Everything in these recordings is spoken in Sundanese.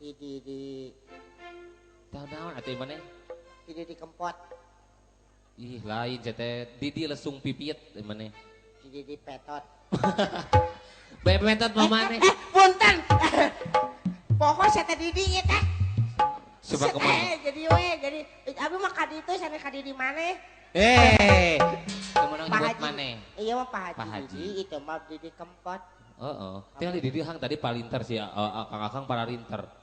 Ti Didi. Tah naon atuh maneh? Ti Didi Kempot. Ih lain teh Didi lesung pipit maneh. Ti Didi Petot. Bae petot mah maneh. Punten. Pokok saya teh Didi ieu teh. Coba kemana? Jadi we, jadi abi mah ka ditu sana ka Didi maneh. Temenang nyebut maneh. Iya mah Pak Haji Didi, itu mah Didi Kempot. Heeh. Tinggal di Didi hang tadi palinter sih akang-akang para rinter.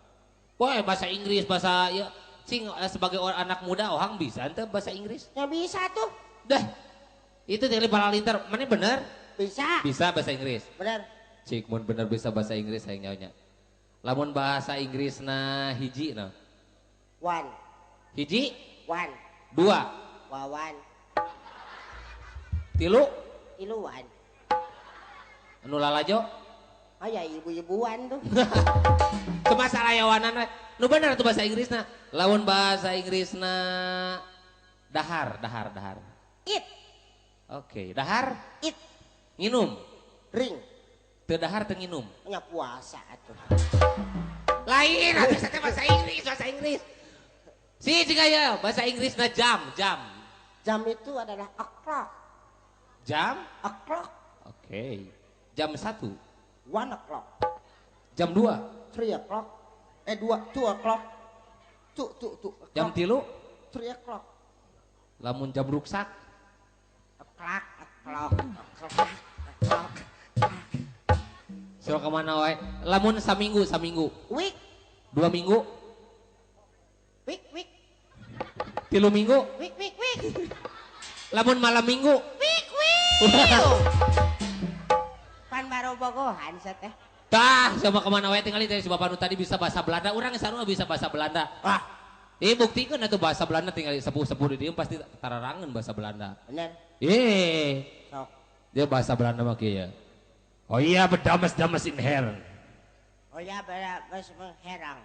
Wah, bahasa Inggris, bahasa ya cing sebagai orang anak muda ohang bisa ente bahasa Inggris? Ya bisa tuh. Dah. Itu tinggal para linter. Mana bener? Bisa. Bisa bahasa Inggris. Bener. Cik mun bener bisa bahasa Inggris hayang nyaonya. Lamun bahasa Inggris na hiji na. One. Hiji? One. Dua. Wawan. Tilu? Tiluan. Anu lalajo? Oh ya ibu-ibuan tuh. Masalah yawanan we. Nu bener tuh bahasa Inggrisna. Lamun bahasa Inggrisna dahar, dahar, dahar. Eat. Oke, dahar? Eat. Nginum. Drink. Teu dahar teu nginum. Nya puasa atuh. Lain atuh teh bahasa Inggris, bahasa Inggris. Si jika ya bahasa Inggrisna jam, jam. Jam itu adalah o'clock. Jam? O'clock. Oke. Jam 1. 1 o'clock. Jam 2. 3 o'clock. 2, 2 o'clock. 2, 2, 2. Jam 3? 3 o'clock. Lamun jam ruksak? O'clock, o'clock, o'clock, o'clock. Sio kemana wae? Lamun saminggu, saminggu. Week. 2 minggu. Week, week. 3 minggu. Week, week, week. Lamun malam minggu. Week, week. Pan baru bogohan teh. Tah, sama kemana wae tinggal teh si bapak nu tadi bisa bahasa Belanda, urang sarua bisa bahasa Belanda. Ah. Buktikeun atuh bahasa Belanda tinggal sepuh-sepuh di dieu pasti tararangeun bahasa Belanda. Bener. Sok. Dia bahasa Belanda mah kieu ya. Oh iya bedames-dames in her. Oh iya bedames mengherang.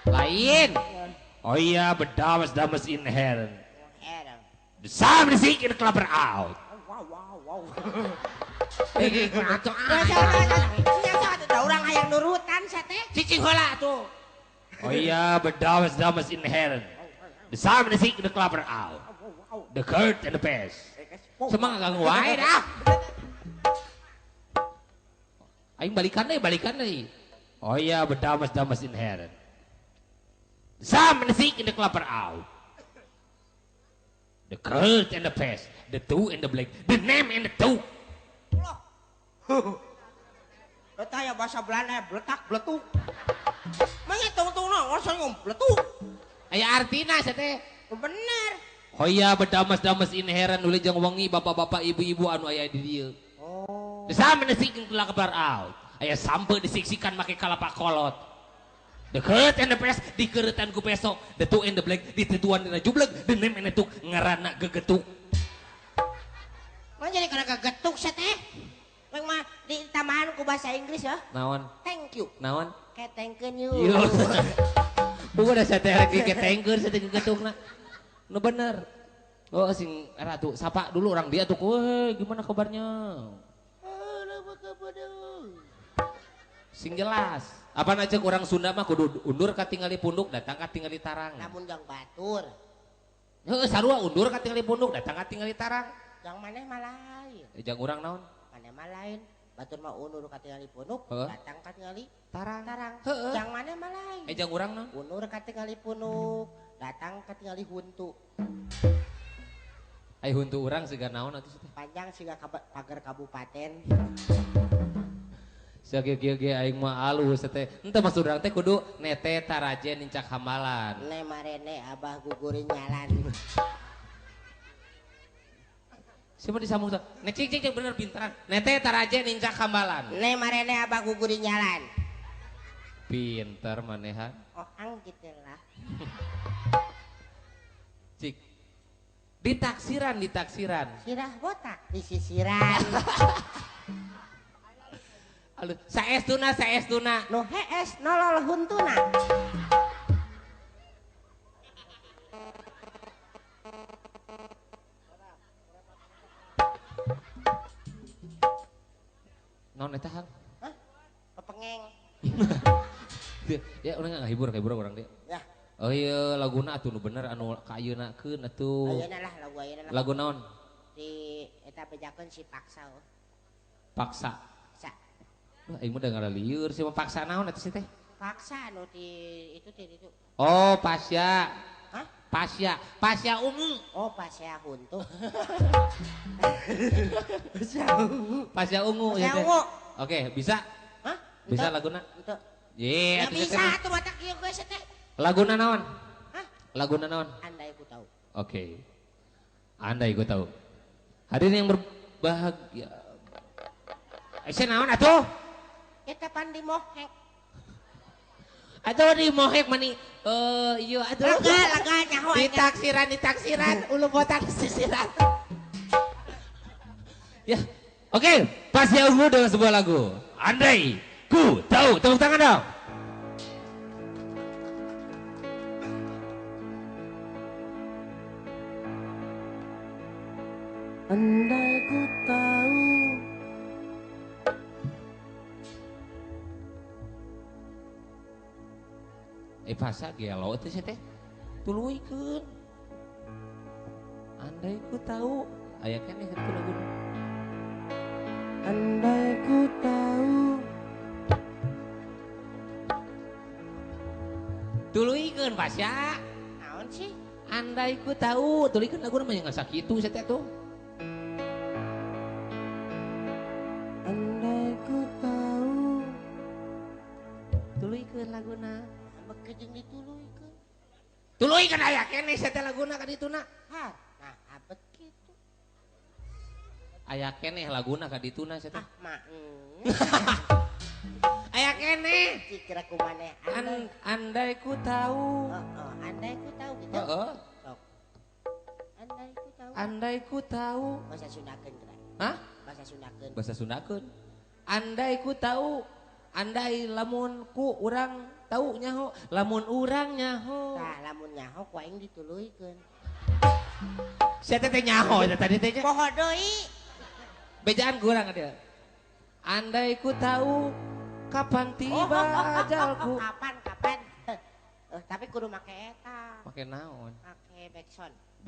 Lain. Oh iya bedames-dames in her. Mengherang. The sun is in clubber out. Wow wow wow. Orang hayang nurutan teh. Cicing heula atuh. Oh iya bedames-dames in her. The sun is in the clubber out. The curd and the best. Semangat ganggu wae dah. Aing balikan deui, Oh iya bedames-dames in her. The sun is in the clubber out. The curd and the pest, the two and the black, the name and the two. Loh. Eta ya bahasa Belanda bletak bletuk. Mangitong-tongna langsung ngomong bletuk. Aya artina sia teh. Bener. Oh iya bedames-dames inheran uli jeung wengi bapak-bapak ibu-ibu anu aya di dieu. Oh. Desa menesikeun kelak out. Aya sampe disiksikan make kalapa kolot. The curd and the pest dikeretan ku peso, the two and the black ditetuan dina jubleg, the name and the tuk ngaranna gegetuk. Mah jadi kana gegetuk sia teh. Mah mah ditambahan ku bahasa Inggris ya. Naon? Thank you. Naon? Ketengkeun you. Bukan da sia teh rek diketengkeun sia teh gegetukna. Nu bener. Oh sing era tuh sapa dulu orang dia tuh, "Weh, gimana kabarnya?" Sing jelas. Apa aja orang Sunda mah kudu undur katingali punduk datang katingali tarang. Lamun jang batur. Heeh sarua undur katingali punduk datang katingali tarang. Jang maneh mah lain. Jang urang naon? Maneh mah lain. Batur mah undur katingali punduk datang katingali tarang. Tarang. Heeh. Jang maneh mah lain. Jang urang naon? Undur katingali punduk datang katingali huntu. Ai huntu urang siga naon atuh teh? Panjang siga pagar kabupaten. Sakieu ge aing mah alus teh. Henteu maksud urang teh kudu nete tarajen nincak hambalan. Ne marene abah gugurin nyalan. Siapa disambung tuh? Ne cing cing bener pintaran. Nete tarajen nincak hambalan. Ne marene abah gugurin nyalan. Pinter manehan. Oh ang gitu lah. Cik. Ditaksiran, ditaksiran. Sirah botak disisiran. Aduh, saestuna saestuna. Nu hees nolol huntuna. Naon eta hang? Hah? Pepengeng. Ya urang ngahibur ngahibur urang dia. Ya. Oh iya laguna atuh nu bener anu ka ayeuna-keun atuh. Ayeuna lah lagu ayeuna lah. Lagu naon? Di eta bejakeun si paksa. Oh. Paksa. Paksa. Duh aing mah da ngaralieur sih mah paksa naon atuh sih teh? Paksa anu di itu di itu. Oh, Pasya. Hah? Pasya, Pasya ungu. Oh, Pasya huntu. Pasya ungu. Pasya ungu Pasya ungu. Oke, bisa? Hah? Bisa laguna? Henteu. Ye, ya bisa atuh batak ieu geus teh. Laguna naon? Hah? Laguna naon? Andai ku tahu. Oke. Andai ku tahu. Hadirin yang berbahagia. Eh, naon atuh? Eta pan di mohek. Atuh di mohek mani iya atuh. Lega, lega nyaho. Ditaksiran, ditaksiran, ulu botak sisiran. Ya. Oke, Pasya ungu dengan sebuah lagu. Andai ku tahu. Tepuk tangan dong. Andai ku tahu. Pasya gelo teh teh. Tuluykeun. Andai ku tahu, aya keneh kitu laguna. Andai ku tahu. Tuluykeun Pasya. Naon sih? Andai ku tahu, tuluykeun laguna mah ngan sakitu sia teh tuh. Andai ku tahu. Tuluykeun laguna. Bekejeng dituluykeun. Tuluykeun aya keneh sia teh laguna ka dituna. Hah, nah abet kitu. Aya keneh laguna ka dituna sia teh. Ah, mak. Aya keneh. Cikira ku maneh. Andai ku tahu. Heeh, andai ku tahu gitu. Heeh. Sok. Andai ku tahu. Andai ku tahu. Bahasa Sundakeun geura. Hah? Bahasa Sundakeun. Bahasa Sundakeun. Andai ku tahu. Andai lamun ku urang tahu nyaho, lamun urang nyaho. Tah, lamun nyaho ku aing dituluykeun. Sia teh nyaho eta tadi teh. Poho deui. Bejaan kurang dia. Andai ku tahu kapan tiba ajalku. Kapan kapan. Tapi kudu make eta. Make naon? Make backsound.